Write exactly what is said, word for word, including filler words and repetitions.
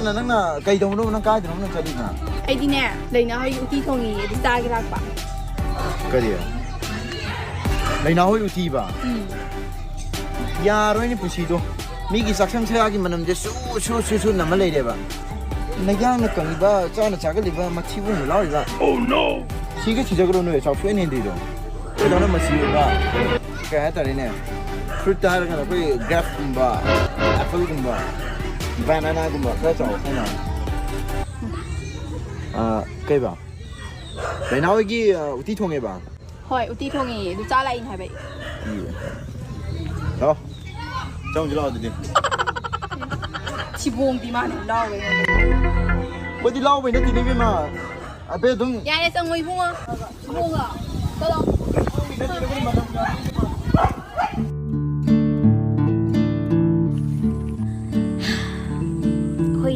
ꯅꯪꯅ ꯀꯩꯗꯧꯅꯣ? ꯅꯪ ꯀꯥꯏꯗꯅꯣ ꯅꯪ ꯆꯠꯂꯤꯁꯤꯅ? ꯑꯩꯗꯤꯅꯦ, ꯂꯩꯅꯥ ꯍꯣꯏꯒꯤ ꯎꯇꯤ ꯊꯣꯡꯉꯤ, ꯑꯗꯨ ꯆꯥꯒꯦ ꯂꯥꯛꯄ꯫ ꯀꯔꯤ? ꯂꯩꯅꯥ ꯍꯣꯏ ꯎꯇꯤꯕ? ꯎꯝ꯫ ꯌꯥꯔꯣꯏꯅꯦ ꯄꯨꯟꯁꯤꯗꯣ꯫ ꯃꯤꯒꯤ ꯆꯥꯛꯁꯪ ꯁꯌꯥꯒꯤ ꯃꯅꯝꯁꯦ ꯁꯨ, ꯁꯨ, ꯁꯨ, ꯁꯨ ꯅꯝꯃ ꯂꯩꯔꯦꯕ꯫ ꯅꯌꯥꯡꯅ ꯀꯪꯉꯤꯕ, ꯆꯥꯅ ꯆꯥꯒꯜꯂꯤꯕ, ꯃꯊꯤꯕꯣꯡ ꯂꯥꯎꯔꯤꯕ꯫ Oh no! ꯁꯤꯒ ꯊꯤꯖꯈ꯭ꯔꯣ ꯅꯣꯏ, ꯆꯥꯎꯊꯣꯛꯑꯦꯅꯦ ꯍꯦꯟꯗ꯭ꯔꯤꯗꯣ꯫ ꯑꯩꯈꯣꯏꯗꯧꯅ ꯃꯆꯤ ꯑꯣꯏꯕ, ꯀꯩ ꯍꯥꯏꯇꯥꯔꯦꯅꯦ, ꯐ꯭ꯔꯨꯠꯇ ꯍꯥꯏꯔꯒꯅ ꯑꯩꯈꯣꯏ ꯒ꯭ꯔꯦꯞꯀꯨꯝꯕ, ꯑꯦꯄꯜꯒꯨꯝꯕ, ꯕꯅꯥꯅꯥꯒꯨꯝꯕ ꯈꯔ ꯆꯥꯎ ꯍꯥꯏꯅ꯫ ꯑꯥ, ꯀꯩꯕ? ꯂꯩꯅꯥ ꯍꯣꯏꯒꯤ, ꯑꯥ, ꯎꯇꯤ ꯊꯣꯡꯉꯦꯕ? ꯍꯣꯏ, ꯎꯇꯤ ꯊꯣꯡꯉꯦ꯫ ꯑꯗꯨ ꯆꯥ ꯂꯥꯛꯏꯅꯦ ꯍꯥꯏꯕ ꯑꯩ꯫ ꯏ꯫ ꯂꯥꯛꯑꯣ꯫ ꯆꯪꯁꯤ ꯂꯥꯛꯑꯣ ꯑꯗꯨꯗꯤ꯫ ꯊꯤꯕꯣꯡꯗꯤ ꯃꯥꯅ ꯂꯥꯎꯔꯦ꯫ ꯑꯩꯈꯣꯏꯗꯤ ꯂꯥꯎꯕꯩ ꯅꯠꯇꯦꯅꯦ ꯏꯕꯦꯝꯃ꯫ ꯍꯥꯏꯐꯦꯠ ꯑꯗꯨꯝ ꯌꯥꯔꯦ, ꯆꯪꯉꯣ ꯏꯕꯨꯡꯉꯣ꯫ ꯏꯕꯨꯡꯉꯣ, ꯆꯠꯂꯣ꯫